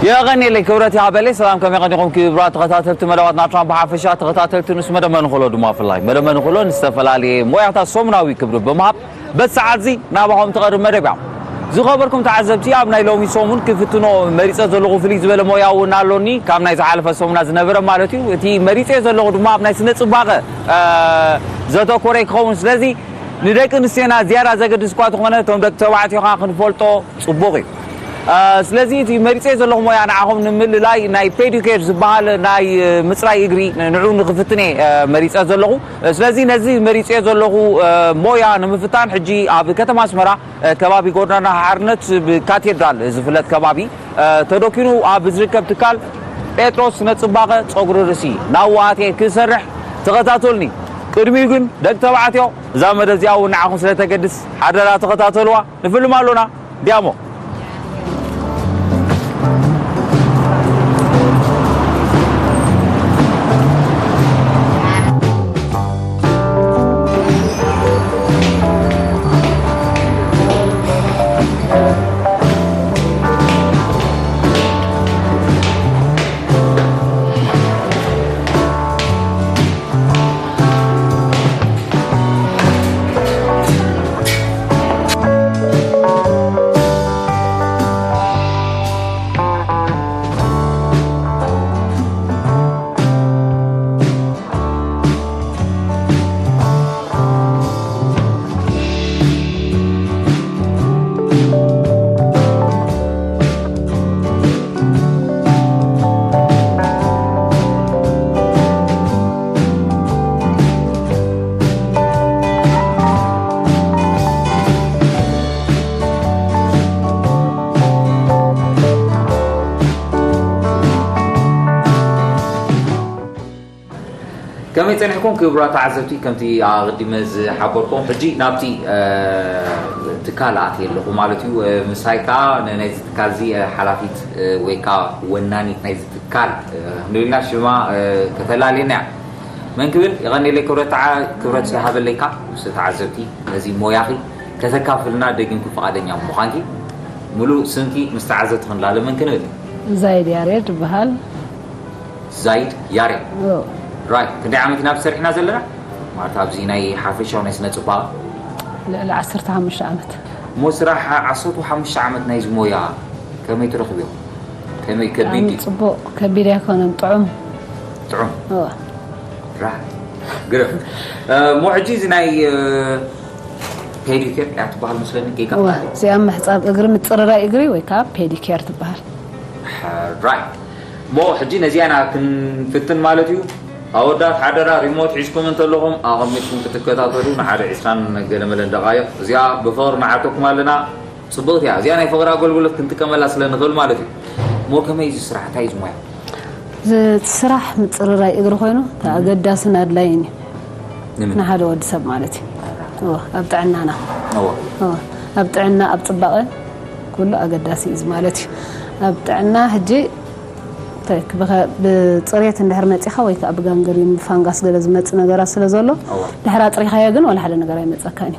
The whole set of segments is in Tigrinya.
የቐንየለይ ክብረት ይሃበለይ። ሰላም ከመይ ቀኒኹም ክቡራት ተኸታተልቲ መደባትና ትራምፕ ሓፈሻ፣ ተኸታተልቲ ንስ መደመ ንኽእሎ ድማ ፍላይ መደመ ንኽእሎ ንዝተፈላለየ ሞያታት ሰሙናዊ ክብሪ ብምሃብ በዚ ሰዓት እዚ ናባኹም ትቐርብ መደብ እያ። ዝኸበርኩም ተዓዘብቲ፣ ኣብ ናይ ሎሚ ሰሙን ክፍትኖ መሪጸ ዘለኹ ፍልይ ዝበለ ሞያ እውን ኣሎኒ፣ ካብ ናይ ዝሓለፈ ሰሙና ዝነበረ ማለት እዩ። እቲ መሪጸዮ ዘለኹ ድማ ኣብ ናይ ስነ ጽባቐ እ፣ ዘተኮረ ክኸውን። ስለዚ ንደቂ ኣንስትዮና ዝያዳ ዘገድስ እኳ ተኾነ፣ እቶም ደቂ ተባዕትዮ ኸዓ ክንፈልጦ ጽቡቕ እዩ። እ፣ ስለዚ እቲ መሪጸዮ ዘለኹ ሞያ ንዓኹም ንምልላይ ናይ ፔዲኬር ዝበሃል ናይ፣ እ፣ ምጽራይ እግሪ ንዑ ንኽፍትን እየ፣ እ፣ መሪጸ ዘለኹ። ስለዚ ነዚ መሪጸዮ ዘለኹ፣ እ፣ ሞያ ንምፍታን ሕጂ ኣብ ከተማ ኣስመራ፣ እ፣ ከባቢ ጎደና ሓርነት ብካቴድራል ዝፍለጥ ከባቢ፣ እ፣ ተዶኪኑ ኣብ ዝርከብ ትካል ጴጥሮስ ስነ ጽባቐ ጸጉሪ ርእሲ ናብኡ ኣትየ ክሰርሕ። ተኸታተሉኒ። ቅድሚኡ ግን ደቂ ተባዕትዮ እዛ መደብ እዚኣ እውን ንዓኹም ስለ ተገድስ ሓደራ ተኸታተልዋ። ንፍልም ኣሎና። ዲያሞ። ከመይ ጸኒሕኩም ክቡራት ተዓዘብቲ? ከምቲ ኣቐዲመ ዝሓበርኩም፣ ሕጂ ናብቲ፣ እ፣ ትካል ኣትየ ኣለኹ ማለት እዩ። እ፣ ምሳይ ከኣ ን-፣ ናይዚ ትካል እዚ፣ እ፣ ሓላፊት፣ እ፣ ወይ ከኣ ወናኒት ናይዚ ትካል፣ እ፣ ክንብል ኢና፣ ሽማ፣ እ፣ ከተላልየና እያ። መን ክብል? የቐንየለይ ክብረት ተዓ-፣ ክብረት ዝሃበለይካ ምስ ተዓዘብቲ ነዚ ሞያኺ ከተካፍልና ደጊምኪ ፍቓደኛ ምዃንኪ። ሙሉእ ስምኪ ምስ ተዓዘብቲ ክንላለ መን ክንብል? ዛይድ ያሬድ ይበሃል። ዛይድ ያሬድ። ኦ። ራይት። ክንደይ ዓመት ኢና ብሰሪሕና ዘለና? ማለት ኣብዚ ናይ ሓፈሻዊ ናይ ስነ ጽባቐ? ልዕሊ ዓሰርተ ሓሙሽተ ዓመት። እሞ ስራሕ ዓሰርተ ሓሙሽተ ዓመት ናይዚ ሞያ ከመይ ትረኽብዮ? ከመይ ከቢድ ብጣዕሚ ድዩ? ጽቡቕ፣ ከቢድ ኣይኮነን፣ ጥዑም። ጥዑም? እወ። ራይት። ግርም። እ፣ እሞ ሕጂ እዚ ናይ፣ እ፣ ፔዲኬር እያ ትበሃል መስለኒ፣ ጌጋ? እወ፣ እዚኣ ምሕጻብ እግሪ፣ ምጽርራይ እግሪ ወይ ከዓ ፔዲኬር ትበሃል። ራይት። እሞ ሕጂ ነዚኣ ኢና ክንፍትን ማለት እዩ። ኣወዳት ሓደራ ሪሞት ሒዝኩም እንተለኹም ኣቐሚጥኩም ክትከታተሉ ንሓደ ዒስራን ገለመለን ደቓይቕ። እዚኣ ብፍቕሪ ንዓተኩም ኣለና። ጽብቕቲ እያ። እዚኣ ናይ ፍቕሪ ኣገልግሎት ክንጥቀመላ ስለ ንኽእል ማለት እዩ። እሞ ከመይ እዩ እዚ ስራሕ? እንታይ እዩ እዚ ሞያ? እዚ ስራሕ ምጽርራይ እግሪ ኮይኑ፣ እቲ ኣገዳስን ኣድላይን እዩ። ንምን? ንሓደ ወዲ ሰብ ማለት እዩ። እወ፣ ኣብ ጥዕናና። እወ። እወ፣ ኣብ ጥዕና፣ ኣብ ጽባቐ ኩሉ ኣገዳሲ እዩ እዚ ማለት እዩ። ኣብ ጥዕና ሕጂ እንታይ፣ ብኸ-፣ ብጽሬት እንድሕር መጺኻ ወይ ከኣ ብጋንግሪን ብፋንጋስ ገለ ዝመጽእ ነገራት ስለ ዘሎ፣ እወ። ድሕር ኣጽሪኻዮ ግን ዋላ ሓደ ነገር ኣይመጸካን እዩ።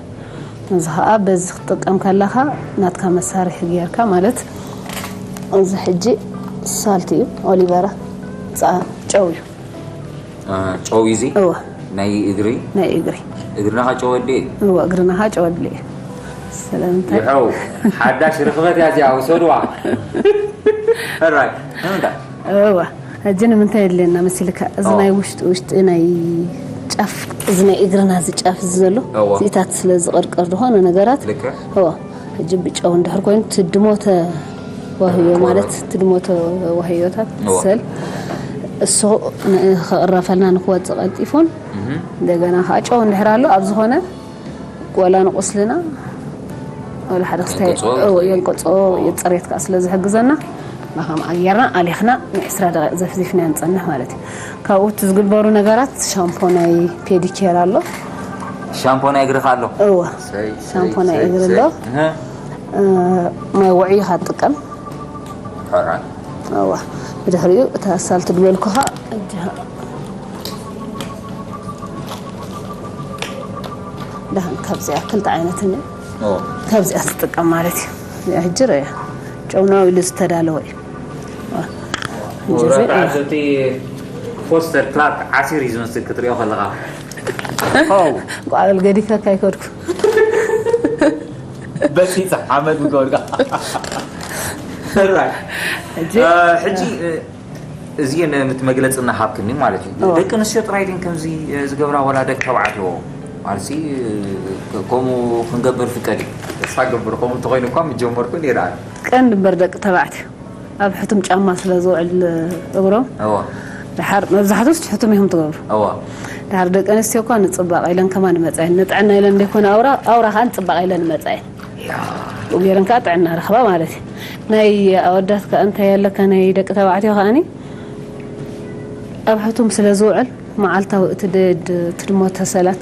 እዚ ኸኣ በዚ ክትጥቀም ከለኻ ናትካ መሳርሒ ጌርካ፣ ማለት እዚ ሕጂ ሳልት እዩ፣ ኦሊቨራ፣ ጻ-፣ ጨው እዩ። አ፣ ጨው እዩ እዚ? እወ። ናይ እግሪ? ናይ እግሪ። እግርና ኸ ጨው ኣድልዮ እዩ? እወ፣ እግርና ኸ ጨው ኣድልዮ እዩ። ስለምንታይ? ይኸው፣ ሓዳሽ ርኽበት እያ እዚኣ፣ ውሰድዋ። ሕራይ፣ ንምንታይ? እወ። ሕጂ ንምንታይ የድልየና መሲልካ? እዚ ኣዋ። ናይ ውሽጢ፣ ውሽጢ ናይ ጫፍ፣ እዚ ናይ እግርና እዚ ጫፍ እዚ ዘሎ፣ ኣዋ። እዚታት ስለ ዝቐርቀር ዝኾነ ነገራት፣ ልክዕ። እወ። ሕጂ ብጨው እንድሕር ኮይኑ፣ ትድሞተ ዋህዮ ማለት፣ ትድሞተ ዋህዮታት፣ ኣዋ። ሰል፣ እሱ ን-፣ ክቕረፈልና ንክወፅእ ቀልጢፉን፣ እህ። እንደገና ከዓ ጨው እንድሕር ኣሎ፣ ኣብ ዝኾነ ወላ ንቁስልና ወላ ሓደ ክስታይ የንቅጾ። ኦ፣ የንቅጾ፣ የጽሬት ከኣ ስለ ዝሕግዘና፣ ብኸምኣ ጌርና ኣሊኽና ንዕስራ ደቂቕ ዘፍዚፍና ንጸንሕ ማለት እዩ። ካብኡ እቲ ዝግበሩ ነገራት ሻምፖ ናይ ፔዲኬር ኣሎ። ሻምፖ ናይ እግርኻ ኣሎ? እወ። ሰይ፣ ሻምፖ ሰይ፣ ናይ ሰይ፣ እግሪ ሰይ። ኣሎ። እህ። እ፣ ማይ ውዑይ ኢኻ ትጥቀም። ሕራይ። እዋ፣ ብድሕሪኡ እታ ሳልቲ ዝበልኩኻ እጅኻ ደሓን ካብዚኣ ክልተ ዓይነት እኒ እዎ። ካብዚኣ ትጥቀም ማለት እዩ። እዚኣ ሕጂ ርኣያ። ጨው ናው ኢሉ ዝተዳለወ እዩ። እዋ፣ እንጀራ ተዓዘብቲ ፎስተር ክላርክ ዓሲር እዩ ዝመስል ክትሪኦ ከለኻ። ኦ፣ ጓዕል ገዲፈካ ኣይከድኩ። በሲሳ ሓመድ ምገበርካ። ሕጂ ሕጂ እዚን ምት መግለፂ እናሃብክኒ ማለት እዩ። ደቂ ኣንስትዮ ጥራይ ድን ከምዚ ዝገብራ ወላ ደቂ ተባዕትዮ? ማለት ከምኡ ክንገብር ፍቀድ እዩ። ተስፋ ገብር ከምኡ እንተኮይኑ እኳ ምጀመርኩ ነይረ። ቀንዲ እምበር ደቂ ተባዕትዮ ኣብ ሕቱም ጫማ ስለ ዝውዕል እግሮም፣ እዋ። ድሓር መብዛሕትኡስ ሕቱም ኢኹም ትገብሩ። እዋ። ድሓር ደቂ ኣንስትዮ እኳ ንፅባቐ ኢለን ከማን ይመፃ እየን። ንጥዕና ኢለን ዘይኮነ ኣውራ፣ ኣውራ ከዓ ንፅባቐ ኢለን ይመፃ እየን። ያ። ብኡ ገይረን ከዓ ጥዕና ረኽባ ማለት እዩ። ናይ ኣወዳት ከዓ እንታይ ኣለካ፣ ናይ ደቂ ተባዕትዮ ከዓኒ ኣብ ሕቱም ስለ ዝውዕል መዓልታዊ እቲ ደድ ትድሞ ተሰላት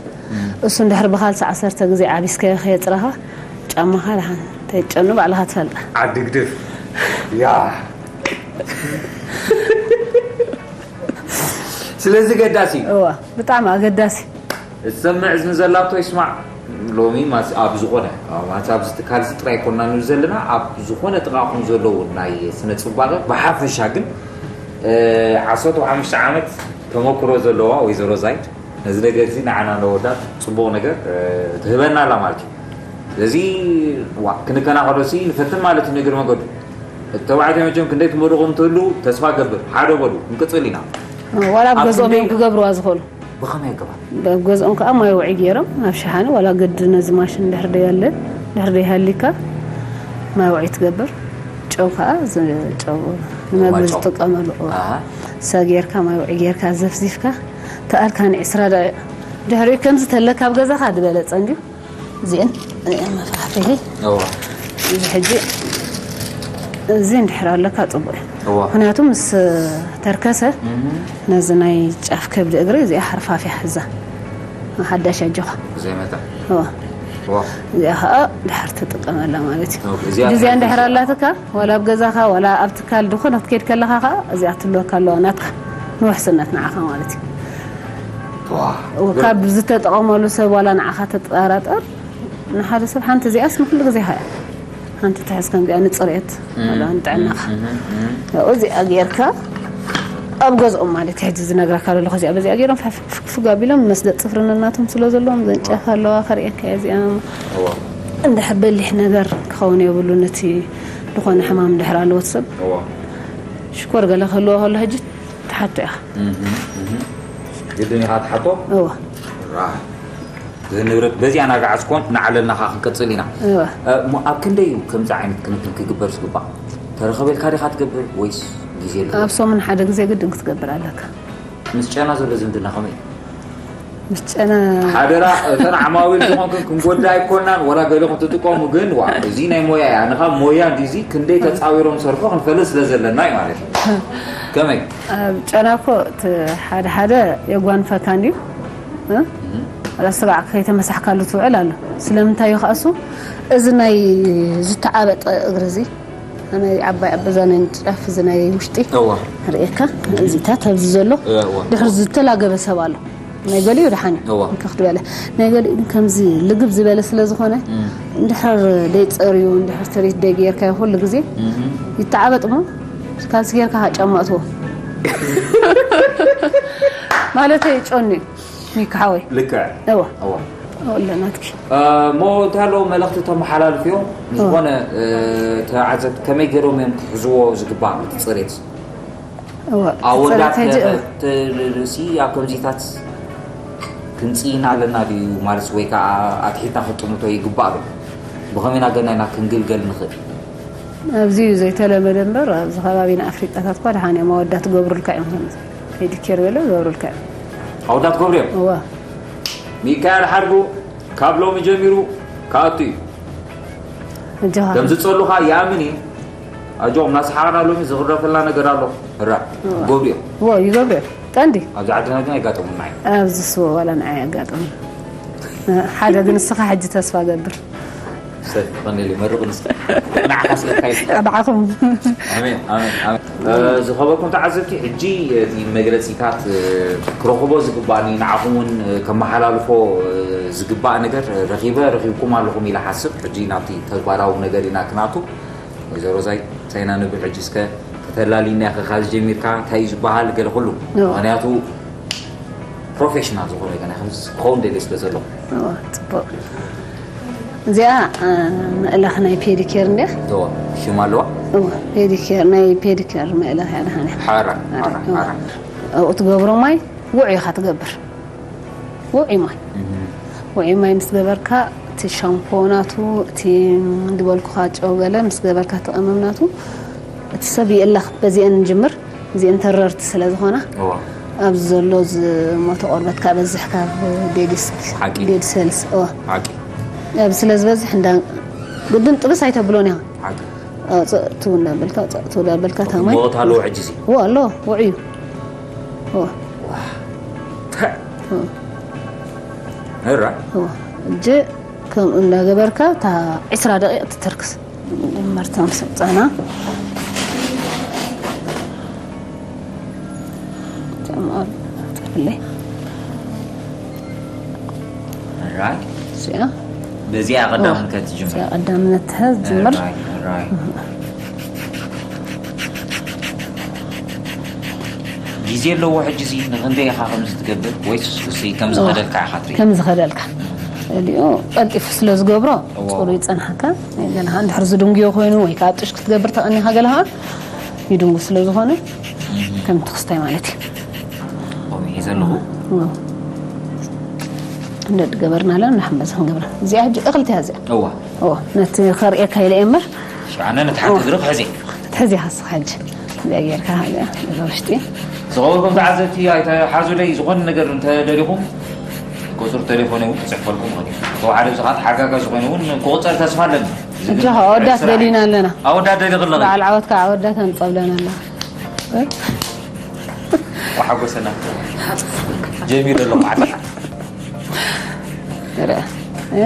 እሱ እንድሕር ብካልሲ ዓሰርተ ግዜ ዓቢስካዮ ከየፅረኻ ጫማኻ ደሓን ተጨኑ ባዕልኻ ትፈልጣ። ዓዲ ግድፍ። ያ። ስለዚ ገዳሲ እዩ። እዋ፣ ብጣዕሚ ኣገዳሲ። ዝሰምዕ እዝኒ ዘላቶ ይስማዕ። ሎሚ ማስ ኣብ ዝኾነ፣ ኣብ ማስ ኣብዚ ትካል እዚ ጥራይ ኮና ንብል ዘለና፣ ኣብ ዝኾነ ጥቓኹም ዘለዉ ናይ ስነ ጽባቐ ብሓፈሻ ግን፣ እ፣ ዓሰርተ ሓሙሽተ ዓመት ተመክሮ ዘለዋ ወይዘሮ ዛይድ ነዚ ነገር እዚ ንዓና ነወዳት ጽቡቕ ነገር፣ እ፣ ትህበና ኣላ ማለት እዩ። ስለዚ ዋ፣ ክንከናኸሎ ሲ ንፈትን ማለት እዩ። ንእግሪ መገዱ እቲ ተባዕትዮ መቸም ክንደይ ትመርቑ እንትህሉ ተስፋ ገብር። ሓደ በሉ፣ ክንቅጽል ኢና። ዋላ ኣብ ኣብ ገዝኦም እዮም ክንደይ ክገብርዋ ዝኽእሉ። ብኸመይ ኣገባብ? ኣብ ገዝኦም ከዓ ማይ ውዒ ገይሮም ኣብ ሸሓነ፣ ዋላ ግዲ ነዚ ማሽን ድሕር ደይ ኣለ፣ ድሕር ደይ ሃሊካ ማይ ውዒ ትገብር። ጨው ከዓ ዝ-፣ ጨው ንመግቢ ጨው። ዝጥቀመሉ። ኣሃ። እሳ ጌርካ፣ ማይ ውዒ ጌርካ፣ ዘፍዚፍካ፣ ተኣልካ ንዕስራ ደቂቕ። ድሕሪኡ ከምዚ ተለካ ኣብ ገዛኻ ዝበለጸ እንድዩ። እዚአን፣ እዚአን መፍራሕቲ። እዋ። እዚ ሕጂ፣ እዚ እንድሕር ኣለካ ጽቡቕ እዩ። እዋ። ምኽንያቱ ምስ ተርከሰ፣ እህ። ነዚ ናይ ጫፍ ከብዲ እግሪ እዚኣ ሓርፋፍ እያ ሒዛ። ሓዳሽ ኣጆኻ። ዘይመጣ። እዋ። እዋ። እዚኣ ኸኣ ድሓር ትጥቀመላ ማለት እዩ። ኦኬ፣ እዚኣ እዚኣ እንድሕር ትሓግዝ። ኣላትካ፣ ዋላ ኣብ ገዛኻ፣ ዋላ ኣብ ትካል ድኾነ ክትከይድ ከለኻ ኸኣ እዚኣ ትህልወካ ኣለዋ ናትካ። ንውሕስነት ንዓኻ ማለት እዩ። ዋ። ካብ ዝተጠቐመሉ ሰብ ዋላ ንዓኻ ተጠራጠር። ንሓደ ሰብ ሓንቲ እዚኣስ ንኹሉ ግዜ ሃያ። ሓንቲ ትሕዝ ከምዚኣ ንጽሬት፣ እም፣ ዋላ ንጥዕናኻ። እም፣ እም፣ እም። ያው እዚኣ ጌርካ ኣብ ገዝኦም ማለት እዩ። ሕጂ ዝነግረካ ዘለኹ እዚኣ በዚኣ ጌሮም ፍሕፍግ ኣቢሎም መስደድ ጽፍሪ ነናቶም ስለ ዘለዎም ዘንጨፍ ኣለዋ ከርእየካ እያ እዚኣ። እዋ። እንድሕር በሊሕ ነገር ክኸውን የብሉን። እቲ ዝኾነ ሕማም እንድሕር ኣለዎ እቲ ሰብ። እዋ። ሽኮር ገለ ክህልዎ ከሎ ሕጂ ትሓቶ ኢኻ። እህ፣ እህ። ግድን ኢኻ ትሓቶ? እዋ። ራህ። እዚ ንብረት በዚኣ እናገዓዝኮን እናዓለልናኻ ክንቀጽል ኢና። እዋ። እ፣ እሞ ኣብ ክንደይ እዩ ከምዚ ዓይነት ክንክን ክግበር ዝግባእ? ተረኸበልካ ዲኻ ትገብር ወይስ ግዜ ኣለዎ? ኣብ ሰሙን ሓደ ግዜ ግድን ክትገብር ኣለካ። ምስ ጨና ዘሎ ዝምድና ከመይ እዩ? ምስ ጨና ሓደራ፣ እተን ዓማዊል ዝኾንክን ክንጎዳ ኣይኮናን፣ ወላ ገለኹም ትጥቀሙ፣ ግን ዋ፣ እዚ ናይ ሞያ እያ። ንኻ ሞያ እንዲዚ ክንደይ ተጻዊሮም ሰርሑ ክንፈልጥ ስለ ዘለና እዩ ማለት እዩ። ከመይ? ኣብ ጨና እኮ እቲ ሓደ ሓደ የጓንፈካ እንድዩ። እ? እም። ዋላ ስጋዕ ከይተመሳሕካሉ ትውዕል ኣሎ። ስለምንታይ እዩ ከኣ እሱ? እዚ ናይ ዝተዓበጠ እግሪ እዚ፣ ናይ ዓባይ ኣበዛ ናይ ጫፍ እዚ ናይ ውሽጢ እዋ። ርእየካ፣ እዚታት ኣብዚ ዘሎ እዋ። ድሕር ዝተላገበ ሰብ ኣሎ። ናይ ገሊኡ ደሓን እዩ። እዋ። እንክኽ ዝበለ። ናይ ገሊኡ ግን ከምዚ ልግብ ዝበለ ስለ ዝኾነ፣ እም። እንድሕር ደይጸርዩ፣ እንድሕር ትሪት ደይገይርካዮ ኩሉ ግዜ እም። ይተዓበጥ እሞ፣ ካልሲ ጌርካ ጫማ እትዎ። ማለተይ ጨኑ እዩ። ሚካ ሓወይ። ልክዕ። እዋ። እዋ። እዋ፣ ኣለናትኪ። እ፣ እሞ እንታይ ኣለዎ መልእኽቲ ተመሓላልፍዮ? እዋ። ዝኾነ፣ እ፣ ተዓዘብቲ ከመይ ገይሮም እዮም ክሕዝዎ ዝግባእ እቲ ጽሬት? እዋ፣ ኣወዳት ጽሬት ሕጂ፣ ተ-፣ እዋ። ተ-፣ ርእሲ ኣብ ከምዚታት ክንጽይና ኣለና ድዩ? ማለት ወይ ከዓ ኣትሒትና ክጥምቶ ይግባእ ዶ? ብኸመይ ኢና ገና ኢና ክንግልገል ንኽእል? ኣብዚ እዩ ዘይተለመደ እምበር፣ ኣብዚ ከባቢና ኣፍሪቃታት እኳ ደሓን እዮም፣ ኣወዳት ገብሩልካ እዮም። ከምዚ ፔዲኬር ገለ ገብሩልካ እዮም። ኣወዳት ገብሩ እዮም? እዋ። ሚካኤል ሓድጉ ካብ ሎሚ ጀሚሩ ክኣቱ እዩ። ኣጆኻ። ከም ዝጸሉኻ ይኣምን እዩ። ኣጆኹም፣ እናሰሓቕና ሎሚ ዝኽረፈልና ነገር ኣሎ። እራ፣ እዋ። ገብሩ እዮም። እዎ፣ ይገብሩ እዮም። ቀንዲ። ኣብዚ ዓድና ግን ኣይጋጠሙና እዩ። ኣብዚ ስዎ ዋላ ንዓይ ኣጋጠሙ። ሓደ ግን ንስኻ ሕጂ ተስፋ ገብር። ሰብ ይቐንየሉ፣ መርቕ ንስኻ። ንዓኻ ስለ ካይድ። ንዓኹም። ኣሜን፣ ኣሜን፣ ኣሜን። እ፣ ዝኸበርኩም ተዓዘብቲ፣ ሕጂ እቲ መግለጺታት፣ እ፣ ክረኽቦ ዝግባእኒ፣ ንዓኹም እውን፣ እ፣ ከመሓላልፎ፣ እ፣ ዝግባእ ነገር ረኺበ፣ ረኺብኩም ኣለኹም ኢለ ሓስብ። ሕጂ ናብቲ ተግባራዊ ነገር ኢና ክናቱ። ወይዘሮ ዛይ፣ እንታይ ኢና ንብል ሕጂ እስከ? ፈላሊና ኢኻ ካብ ጀሚርካ እንታይ እዩ ዝበሃል ገለ ኩሉ። እዎ። ምኽንያቱ ፕሮፌሽናል ዝኾነ ገና ከምዚ ክኸውን ደልየ ስለ ዘለኹ። እዎ፣ ጽቡቕ። እዚኣ፣ እ፣ መእለኽ ናይ ፔዲኬር እንድያ? እዎ፣ ሽም ኣለዋ? እዎ፣ ፔዲኬር፣ ናይ ፔዲኬር መእለኽ እያ ደሓን እያ። ሓራ፣ ሓራ፣ እዎ። ሓራ። ኣብኡ ትገብሮ ማይ ውዑይ ኢኻ ትገብር። ውዑይ ማይ። እህ። ውዑይ ማይ ምስ ገበርካ፣ እቲ ሻምፖ ናቱ፣ እቲ ዝበልኩኻ ጨው ገለ ምስ ገበርካ፣ እቲ ቀመም ናቱ፣ እቲ ሰብ ይእለኽ። በዚአን ንጅምር። እዚአን ተረርቲ ስለ ዝኾና፣ እዋ። ኣብዚ ዘሎ ዝሞተ ቆርበት ካብ በዝሕ ካብ ዴድ ስክ-፣ ሓቂ። ዴድ ሰልስ፣ እዋ። ሓቂ። ኣብ ስለ ዝበዝሕ እንዳ ግድን ጥብስ ኣይተብሎን ኢኻ። ሓቂ። ኣውፅእ ትው እንዳበልካ፣ ኣውፅእ ትው እንዳበልካ፣ ታማይ። ሙቐት ኣለዎ ሕጂ እዚ? እዎ፣ ኣሎ፣ ውዑይ እዩ። እዎ። ዋህ። ተ-፣ እዎ። እራ። እዎ። እጂ ከምኡ እንዳገበርካ፣ እታ ዒስራ ደቂቕ ትተርክስ። መጀመርታ ምስ ኣውፃእና። ጨምር፣ ጠፍለይ። ራይ። እዚኣ። በዚኣ ቀዳምነት እዚኣ ትጅምር። ቀዳምነት ትህብ፣ ትጅምር። ራይ፣ ራይ። ግዜ ኣለዎ ሕጂ እዚ ንኽንደይ ኢኻ ከምዚ ትገብር? ወይስ እሱ ከምዚ እዋ። ከደልካ ኢኻ ትርኢ? ከምዚ ከደልካ። እዲኡ ቀልጢፉ ስለ ዝገብሮ እዎ። ጽሩይ ይጸንሓካ። ገለ እንድሕር ዝድንጉዮ ኮይኑ ወይ ከዓ ጥሽ ክትገብር ተቐኒኻ ገለ ኸዓ ይድንጉ ስለ ዝኾነ እህ። ከም ትኽስታይ ማለት እዩ። ከምኡ እዩ ዘለኹ። እዎ። እንደ ገበርና ኣላ ንሓመዝ ክንገብራ። እዚኣ ሕጂ እኽልቲ እያ እዚኣ። እዋ። እዎ። ነቲ ከርእየካ ኢለ እየ እምበር። ሽዓነ ነቲ ሓንቲ እዎ። እግሪ ክሕዚ። ትሕዚ ሃስኻ ሕጂ። እዚኣ ጌርካ እዚኣ እዛ ውሽጢ። ዝኸበርኩም ተዓዘብቲ ኣይተሓዙለይ፣ ዝኾነ ነገር እንተደሊኹም ቁጽሪ ቴሌፎን እውን ክጽሕፈልኩም እኽእል። ተወሓደ ብዝኻት ሓጋጋዚ ኮይኑ እውን ክቑጸር ተስፋ ኣለኒ። ሕጂ ከዓ ኣወዳት ደሊና ኣለና። ኣወዳት ደሊኽለኺ? በዓል ዓወት ከዓ ኣወዳት ኣምጸብለን ኣለና። ወሓጎሰና። ጀሚሩ ኣለኹ ዓዲ። ርአ። እ?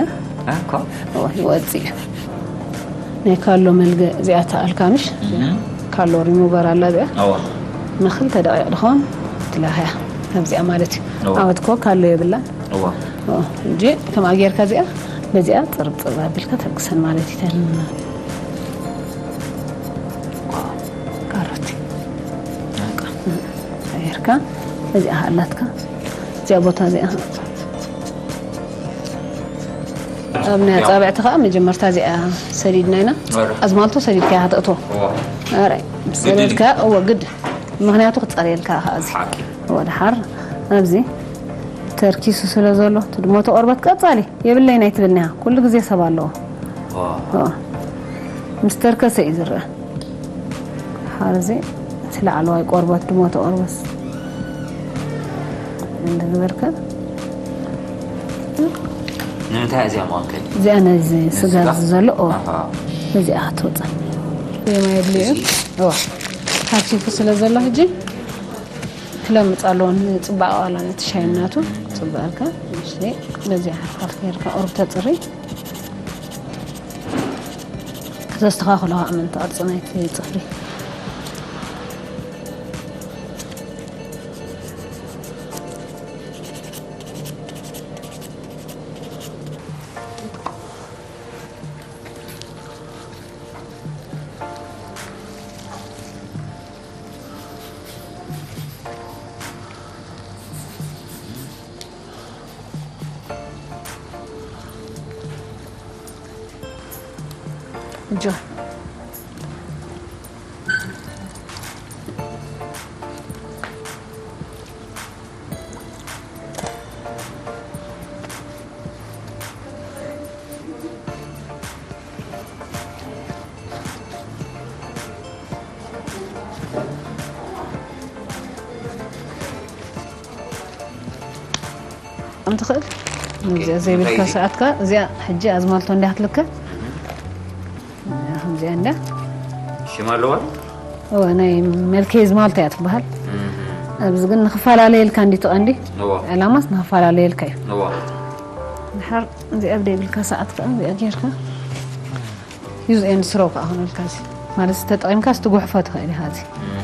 ኣኮ። ኦ፣ ይወጽእ እዩ። ናይ ካሎ መልገ እዚኣ ተኣልካ ምሽ? እህ። ካሎ ሪሙቨር ኣላ እዚኣ። ኣዋ። ንክልተ ደቂቕ ድኾን ትላኽያ። ኣብዚኣ ማለት እዩ። ኣዋ። ዓወት እኮ ካሎ የብላን። ኣዋ። ኦ፣ እንጂ ከምኣ ጌርካ እዚኣ፣ በዚኣ ጽርብ ጽርብ ኣቢልካ ተልግሰን ማለት እዩ። ተን-፣ ካሮት። በቃ። ጌርካ፣ እዚኣ ኣላትካ። እዚኣ ቦታ እዚኣ። ኣብ ናይ ኣጻብዕቲ ከዓ መጀመርታ እዚኣ ሰዲድና ኢና። ኣረ። ኣዝማልቶ ሰዲድካ ኢኻ ተእትዎ። እዋ። ኣረ፣ ግድን እዩ። ሰዲድካ፣ እወ፣ ግድ። ምኽንያቱ ክጸርየልካ ኢኻ እዚ። ሓቂ። እወ፣ ደሓር ኣብዚ ተርኪሱ ስለ ዘሎ፣ እቲ ድሞተ ቆርበት ቀጻሊ የብለይን ኣይትብልኒ ኢኻ። ኩሉ ግዜ ሰብ ኣለዎ። ዋ። እወ። ምስ ተርከሰ እዩ ዝረአ። ሓርዚ እቲ ላዕለዋይ ቆርበት ድሞተ ቆርበት እንደ ዝበልከ ንምንታይ እዚኣ መቐንቀኒ? እዚኣ ነዚ ስጋ ስጋ? እዚ ዘሎ፣ ኦ። ኣሃ። እዚኣ ክትወፅእ። የማይ የድልዮ እዩ። እዚ? ኦ። ሃሲፉ ስለ ዘሎ ሕጂ ክለምፅ ኣለዎ ንፅባቐ ዋላ ነቲ ሻይ እናቱ። ፅባቐልካ። እሺ። በዚኣ ሓፍ ሓፍ ጌርካ ቁሩብ ተፅሪ። ከተስተኻኽሎ ከዓ ምእንቲ ቅርፂ ናይቲ ፅፍሪ። እጆ። ከም ትኽእል። ኦኬ፣ እዚኣ ዘይብልካ እንታይ እዩ? ሰዓትካ፣ እዚኣ ሕጂ ኣዝማልቶ እንዲያ ክትልከ። እዚኣ እንዲያ። ሽም ኣለዋ? እወ፣ ናይ መልከ ኣዝማልቶ እያ ትበሃል። እህ። ኣብዚ ግን ንኽፈላለየልካ እንዲ ትቐንዲ። እወ። ዕላማስ ንኽፈላለየልካ እዩ። እወ። ድሓር እዚኣ ኣብ ዘይብልካ ሰዓት ከኣ እዚኣ ጌርካ ዩዝ ኤንድ ስሮ ከኣ ኾነልካ እዚ። ማለት ተጠቒምካ ስትጉሕፎ ትኽእል ኢኻ እዚ። እህ።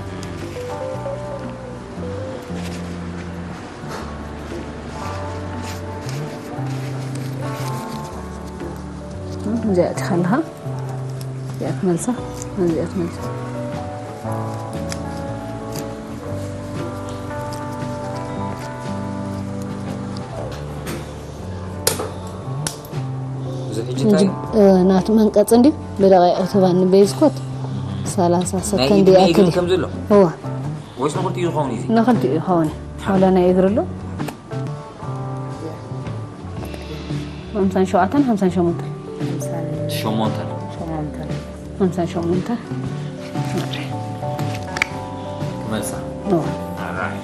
እዚኣ እቲኻ ኣለኻ። እዚኣ ትመልሳ፣ እዚኣ ትመልሳ። ናቱ መንቀፂ እንዲ ብደቂቕ ትባኒ ቤዝኮት ሰላሳ ሰከንድ ይኣክል ከም ዘሎ። እዋ ወይስ ንክልቲኡ ዝኸውን እዩ? ንክልቲኡ ይኸውን። ዋላ ናይ እግሪ ኣሎ። ሓምሳን ሸውዓተን ሓምሳን ሸሞንተን። ሸሞንተን። ሸሞንተን። ሓምሳን ሸሞንተን። ክመልሳ። እዋ። ኣራይ።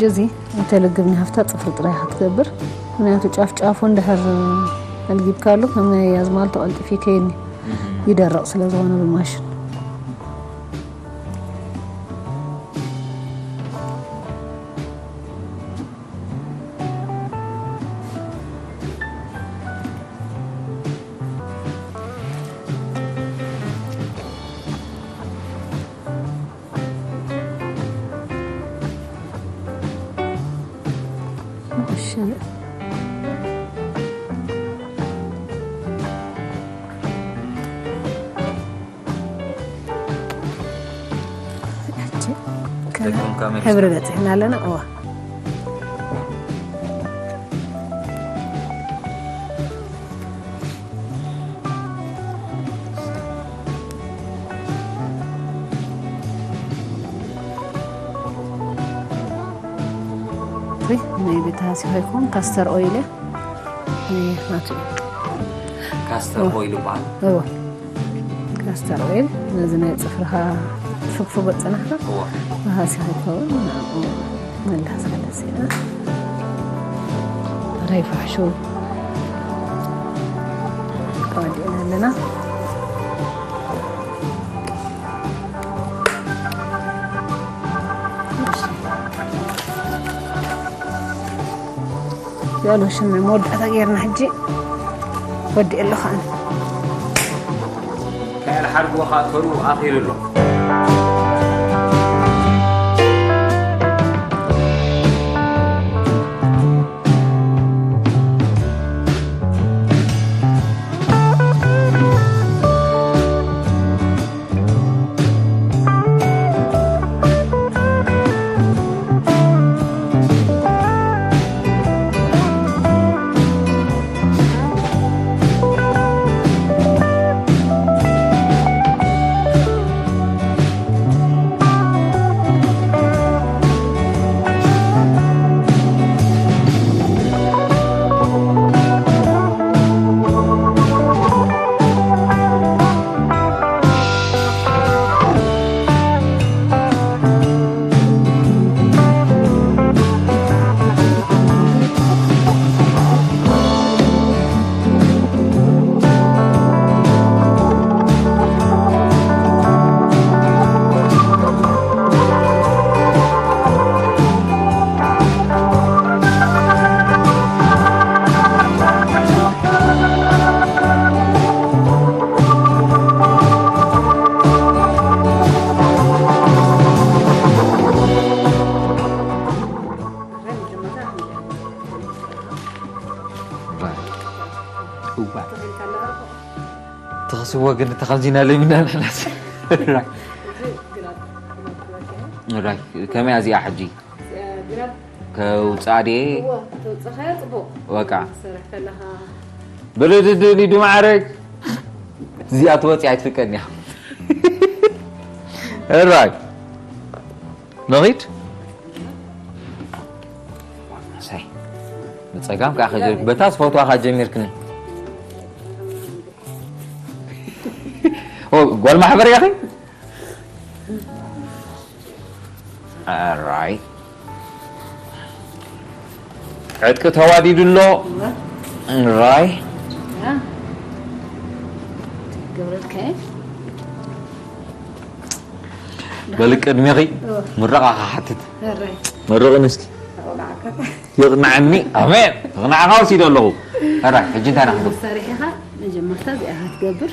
ጀዚ እንተልግብኒ ሃፍታ ፅፍሪ ጥራይ ክትገብር። ምክንያቱ ጫፍ ጫፉ እንድሕር ኣልጊብካሉ ከም ናይ ኣዝማልቶ ቀልጢፉ ይከየኒ። ይደርቕ ስለ ዝኾነ ብማሽን። ሕብሪ በፂሕና ኣለና። እዋ ናይ ቤት ሃሲ ኮይኮም ካስተር ኦይል ናቱ። ካስተር ኦይል ይበሃል። እዎ ካስተር ኦይል ነዚ ናይ ፅፍርኻ ትፍግፍጎ ፅናሕካ እዎ። ሃሲ ኮይኮም ናብኡ መላስ ከለሲና ራይ ፋሕሹ ተዋዲእና ኣለና። ያሎ ሽም መወዳእታ ጌርና ሕጂ ወዲ ኣለኹ ኣነ። ከያል ሓድጎ ኻእተሩ ኣኺሉ ኣሎ። እዋ። ትኽስዎ ግን ተኸዚና ለሚና ንሕናስ። ራይ፣ ከመይ እዚኣ ሕጂ? ከውፃ ድየ? እዎ፣ ተውፅኻያ ፅቡቕ። በቃ። ሰራሕ ከለኻ። ብልድድ ሊዱ ማዕረግ። እዚኣ ትወፂ ኣይትፍቀድን እያ። ራይ። ንኺድ። ሳይ። ብፀጋም ከዓ ከጀር-፣ በታ ዝፈትዋ ከዓ ጀሚርክኒ። ኦ፣ ጓል ማሕበር እያኺ? ኣራይ። ዕጥቂ ተዋዲዱ ኣሎ። እዋ። ራይ። ያ። ገብረልከ። በል ቅድሜኺ እዎ። ምረቓ ክሓትት። እረይ። መርቕን እስኪ። ተወቃዕካ። ይቕናዓኒ። ኣሜን። ይቕናዓኻ ወሲደ ኣለኹ። እራይ፣ ሕጂ እንታይ ኢና ክንገብር? መሳርሒኻ መጀመርታ እዚኣ ክትገብር።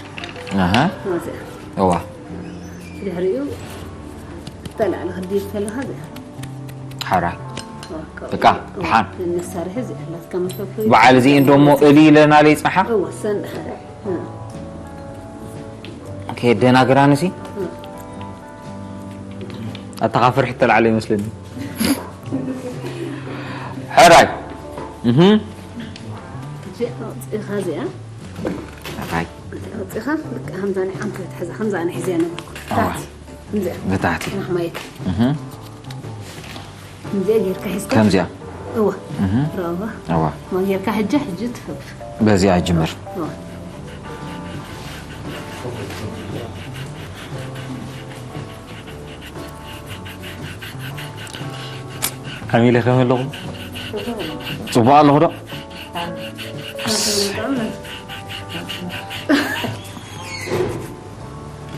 ኣሃ። እዚኣ። እዋ። ድሕሪኡ ተላዕሊ ክድይብ ከለኻ እዚኣ። ሓራይ። በቃ፣ ደሓን። መሳርሒ እዚኣ ኣላትካ መፈፍሪ። በዓል እዚኤን ደሞ እሊ ኢለና ለይጽሓ? እወ፣ ሰን ድሓር። እ። ከየደናግራንሲ? እ። ኣታ ካብ ፍርሒ ተላዕለ ይመስለኒ። ሕራይ። እህ። እዚኣ ኣውፂእኻ እዚኣ። ሕራይ። ኣውፂእኻ፣ ልክዕ ከምዛ ናይ ዓንኬል ትሕዛ፣ ከምዛ ኣነ ሒዘያ ነበርኩ። ኣዋ። ታሕቲ። ከምዚኣ። ብታሕቲ። ማሕማየት። እህ። ከምዚኣ ጌርካ ሒዝካ። ከምዚኣ። እዋ። እህ። ራዋ። እዋ። ማ ጌርካ ሕጂ፣ ሕጂ ትፈፍ። በዚኣ ጅምር። እዋ። ከመይ ኢለ ከም ኣለኹ? ጽቡቕ ኣለኹ ዶ?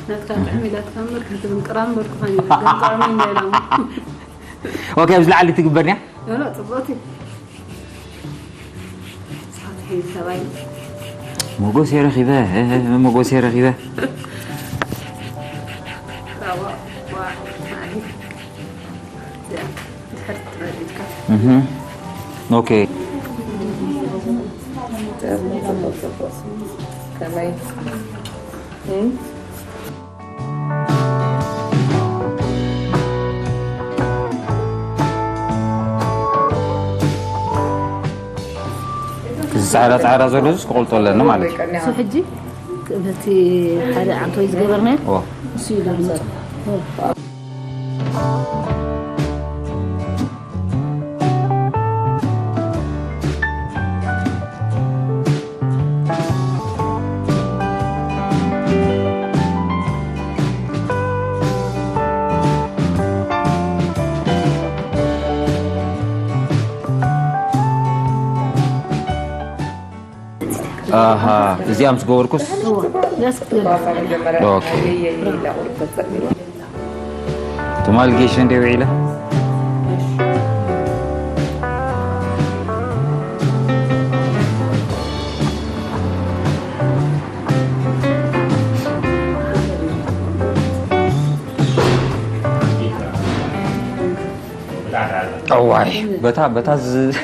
ናትካ ጥዕም ኢላትካ እምበር፣ ክንትብል ቅራም በልኩኻ ነይረ። ግን ጥዕም እዩ ነይሩ። ኦኬ፣ ኣብዚ ላዕሊ ትግበር ድያ? ኖ፣ ኖ፣ ጽቡቕቲ። ስሓት ሒዝ ሰባይ። ሞጎስ የረኺበ፣ ሞጎስ የረኺበ። ዋ፣ ዋ፣ ማዕሪ። እዚኣ ድሕር ትበል ኢልካ። እህ። ኦኬ። ጽቡቕ፣ ጽቡቕ፣ ጽቡቕ። ከመይ? እም? እዚ ጻዕዳ ጻዕዳ ዘሎ እዚ ክቆልጦ ኣለኒ ማለት እዩ። እሱ ሕጂ በቲ ሓደ ዓንቶይ ዝገበርናዮ ኦ። እሱ እዩ ደምጽ። ኣሃ፣ እዚኣ ምስ ገበርኩስ? እዋ፣ ደስ ክትብል። ኦኬ። ትማል ጌሽ እንደ ውዒለ? እዋይ፣ በታ፣ በታ ዝ-፣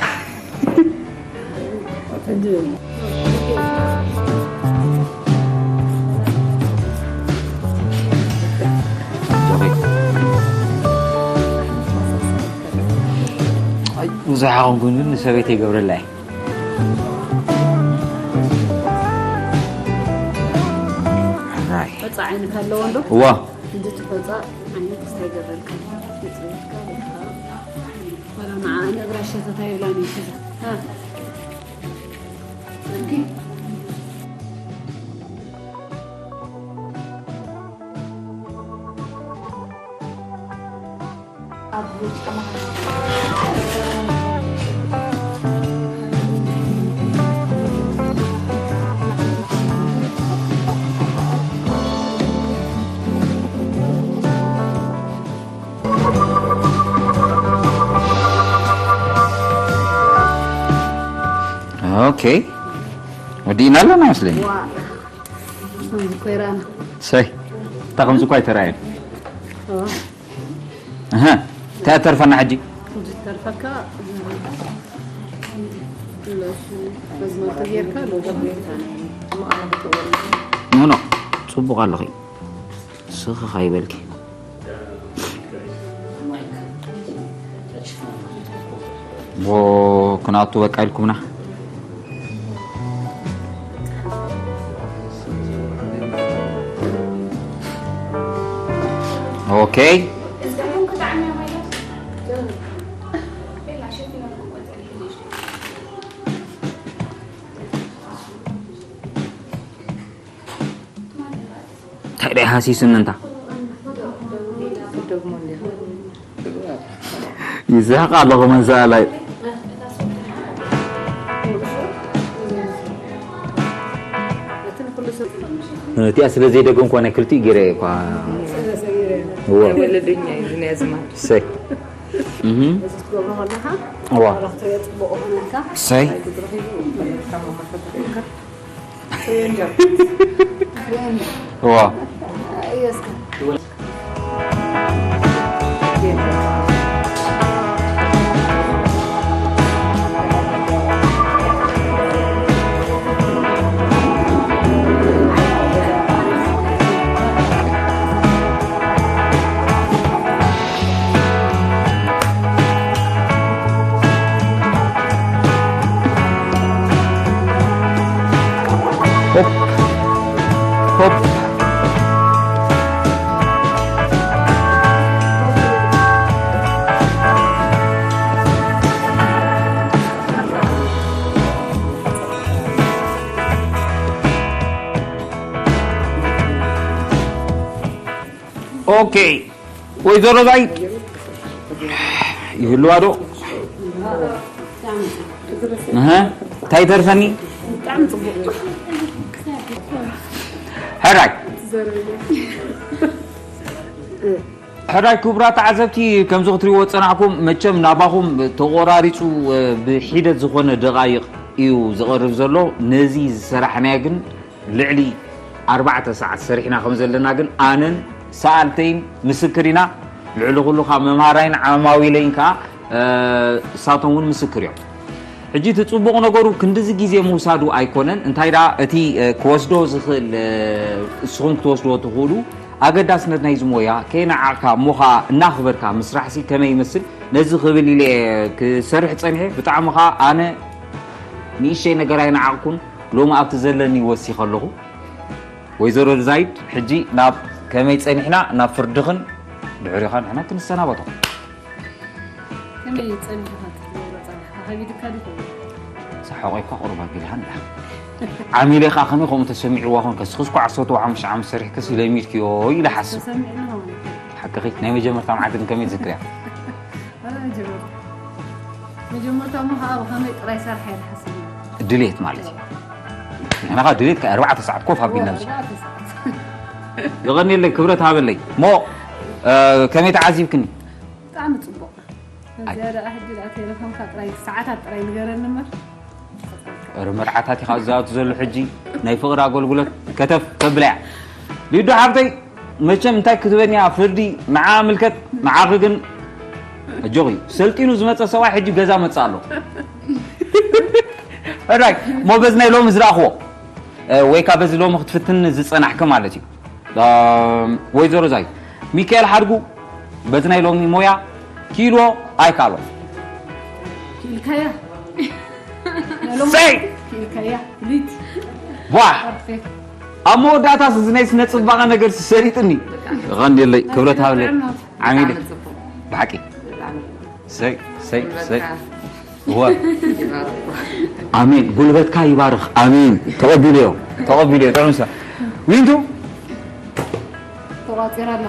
ኣይ፣ ብዙሕ ኣኾንኩን ግን ንሰበይተይ ይገብረላ እየ። ሕራይ። ሆጻ ዓይነት ኣለዎ እንዶ? እዋ። እንጂ እቲ ሆጻ ዓይነት ክስታይ ይገብረልካ። ወላ ንዓ ነብራ ሸተታ ይብላኒ ሒዛ። እ። ኦኬ፣ ወዲእና ኣለና መስለኒ። ዋ፣ ከምዚ እኮ ይረኣና። ሰይ፣ እታ ከምዚ እኮ ኣይተራእየን። ዋ። እህ፣ እንታይ ተርፈና ሕጂ? ሕጂ ተርፈካ፣ በዝማልቶ ጌርካ፣ ሎሽን ጌርካ። ኖ፣ ኖ፣ ጽቡቕ ኣለኺ። ስኽኽ ኣይበልኪ። ዎ፣ ክንኣቱ በቃ ኢልኩምና። ኦኬ። እንታይ ደይ ሃሲስኒ እንታ? ይስሕቕ ኣለኹ መን ሰኣላይ። እቲኣ ስለ ዘይደገምኳ ናይ ክልቲኡ ገይረ እኳ። እወ። ወለደኛ እዩ ዝናይ ኣዝማድ። ሰይ። እህ። እዚ ክትገብሮ ከለኻ እዋ። ዋላ ክትሪኦ ጽቡቕ ይኾነልካ። ሰይ። ክትረኺቡ መለካ መመልከት ዋ። እየስከ። ኦኬ፣ ወይዘሮ ዛይድ ይህልዋ ዶ? እህ፣ እንታይ ተርፈኒ? ሕራይ፣ ሕራይ ክቡራት ተዓዘብቲ፣ ከምዚ ክትሪእዎ ዝጸናሕኩም፣ መቸም ናባኹም ተቖራሪጹ፣ እ፣ ብሒደት ዝኾነ ደቓይቕ እዩ ዝቐርብ ዘሎ። ነዚ ዝሰራሕናዮ ግን ልዕሊ ኣርባዕተ ሰዓት ሰሪሕና ከም ዘለና ግን ኣነን ሰኣልተይን ምስክር ኢና። ልዕሊ ኩሉ ካብ መምሃራይን ዓማዊለይን ከኣ፣ እ፣ እሳቶም እውን ምስክር እዮም። ሕጂ እቲ ጽቡቕ ነገሩ ክንድዚ ግዜ ምውሳዱ ኣይኮነን። እንታይ ደኣ እቲ፣ እ፣ ክወስዶ ዝኽእል፣ እ፣ እስኹም ክትወስድዎ ትኽእሉ ኣገዳስነት ናይዚ ሞያ ከየነዓቕካ እሞ ኸኣ እናኽበርካ ምስራሕሲ ከመይ ይመስል? ነዚ ክብል ኢለ እየ ክሰርሕ ጸኒሐ። ብጣዕሚ ኸኣ ኣነ ንእሽተይ ነገር ኣይነዓቕኩን። ሎሚ ኣብቲ ዘለኒ ወሲኸ ኣለኹ። ወይዘሮ ዛይድ፣ ሕጂ ናብ ከመይ ጸኒሕና ናብ ፍርድኽን ድሕሪኻ ንሕና ክንሰናበቶ። ከመይ ጸኒሕኻ ትገብሮ ጸኒሕካ? ከቢድካ ድዩ? ሰሓቆ እኳ ቁሩብ ኣቢልካ እንዳ። ዓሚለ ከኣ ከመይ ከምኡ ተሰሚዕዋ ኾን ከስኽስ ኳዕ ሰቶ ሓሙሽተ ዓመት ሰሪሕክስ ለሚድክዮ ኢለ ሓስብ። ተሰሚዕና ሆነ። ሓቅኺ ናይ መጀመርታ መዓልቲ ግን ከመይ ትዝክርያ? ኣረ መጀመርታ። መጀመርታ እሞ ከኣ ብኸመይ ጥራይ ሰርሓ ኢለ ሓሲብና። ድሌት ማለት እዩ። ንሕና ኸኣ ድሌት ከኣ ኣርባዕተ ሰዓት ኮፍ ኣቢልና ብቻ። ኣርባዕተ ሰዓት። የቐንየለይ፣ ክብረት ሃበለይ። እሞ፣ እ፣ ከመይ ተዓዚብክኒ? ብጣዕሚ ጽቡቕ። እዚኣ ደኣ ሕጂ ደኣ ቴሌፎንካ ጥራይ ሰዓታት ጥራይ ንገረኒ እምበር። ኧረ መርዓታት ኢኻ ዝኣቱ ዘሎ ሕጂ ናይ ፍቕሪ ኣገልግሎት ከተፍ ተብለያ። ሊዱ ሓብተይ መቸም እንታይ ክትበኒ እያ ፍርዲ ንዓ ምልከት ንዓኺ ግን ኣጆኺ ሰልጢኑ ዝመጸ ሰብኣይ ሕጂ ገዛ መጽእ ኣሎ። ሕራይ ሞ በዚ ናይ ሎሚ ዝረኣኽዎ እ፣ ወይ ካብ በዚ ሎሚ ክትፍትን ዝጸናሕኪ ማለት እዩ። እም፣ ወይዘሮ ዛይ፣ ሚካኤል ሓድጉ በቲ ናይ ሎሚ ሞያ ኪሎ ኣይካሎ። ክኢልካያ። ሰይ! ክኢልካያ። ፍሉይቲ። ዋ! ፐርፌክት። ኣብ መወዳእታስ እዚ ናይ ስነ ጽባቐ ነገር ሰሪጥኒ። ይቐንየለይ፣ ክብረት ሃብለይ። ዓሚለ። ብሓቂ። ሰይ፣ ሰይ፣ ሰይ። እወ። ኣሜን። ጉልበትካ ይባርኽ። ኣሜን። ተቐቢለዮ። ተቐቢለዮ። ጥዑም ስራሕ። ዊንቱ? ተቋጺራ ኣላ።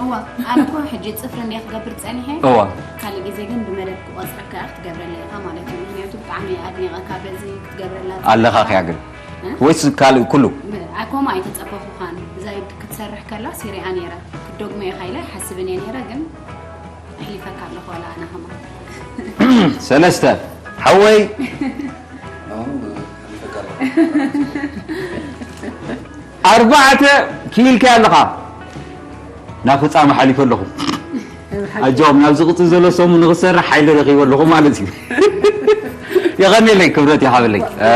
እዋ፣ ኣነ እኮ ሕጂ ጽፍሪ እንድየ ክገብር ጸኒሐ። እዋ። ካልእ ግዜ ግን ብመደብ ክቆጽረካ ክትገብረለይ ኢኻ ማለት እዩ። ምኽንያቱ ብጣዕሚ ኣድኒቐካ በዚ ክትገብረላ ኣለኻ ኸያ ግን? እ? ወይስ ካልእ ኩሉ? ብ-፣ ኣይ፣ ከምኡ ኣይተጸበኹኻን። ብዛይድ ክትሰርሕ ከላ ሲሪኣ ነይረ። ክትደግሞ ኢኻ ኢለ ይሓስብን እየ ነይረ፣ ግን ኣሕሊፈካ ኣለኹ ዋላ ኣነ ከማን። ሰለስተ፣ ሓወይ። ኣርባዕተ ክኢልካ ኣለኻ። ናብ ፍጻመ ሓሊፈ ኣለኹ። ኣጆኹም፣ ናብዚ ቅጽል ዘሎ ሰሙን ንኽሰርሕ ሓይሊ ረኺበ ኣለኹ ማለት እዩ። የቐንየለይ፣ ክብረት ይሃበለይ። እ፣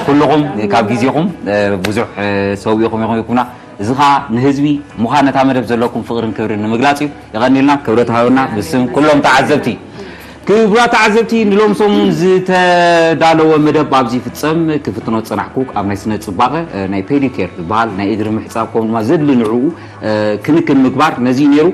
ኩልኹም ካብ ግዜኹም፣ እ፣ ብዙሕ፣ እ፣ ሰውኢኹም ኢኹም ይኩና። እዚ ኸኣ ንህዝቢ ምዃን ነታ መደብ ዘለኩም ፍቕርን ክብርን ንምግላጽ እዩ። የቐንየልና፣ ክብረት ይሃበልና ብስም ኩሎም ተዓዘብቲ። ክቡራት ተዓዘብቲ፣ ንሎም ሰሙን ዝተዳለወ መደብ ኣብዚ ይፍጸም። ክፍትኖ ዝጸናሕኩ ኣብ ናይ ስነ ጽባቐ፣ እ፣ ናይ ፔዲኬር ዝበሃል ናይ እግሪ ምሕጻብ፣ ከምኡ ድማ ዘድሊ ንዕኡ፣ እ፣ ክንክን ምግባር ነዚ እዩ ነይሩ።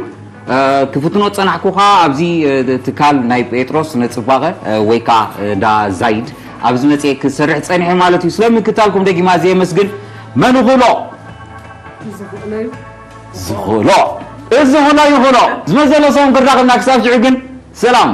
እ፣ ክፍትኖ ዝጸናሕኩ ኸኣ ኣብዚ፣ እ፣ ትካል ናይ ጴጥሮስ ስነ ጽባቐ፣ እ፣ ወይ ከኣ፣ እ፣ እንዳ ዛይድ ኣብዚ መጽየ ክሰርሕ ጸኒሐ ማለት እዩ። ስለ ምክታልኩም ደጊማ ኣዝየ የመስግን። መን ይኽእሎ? ዝኽእሎ እዩ። ዝኽእሎ። እዚ ኹሎ ይኽእሎ። ዝመሰለ ሰሙን ክራኸብና ክሳብ ሽዑ ግን ሰላም።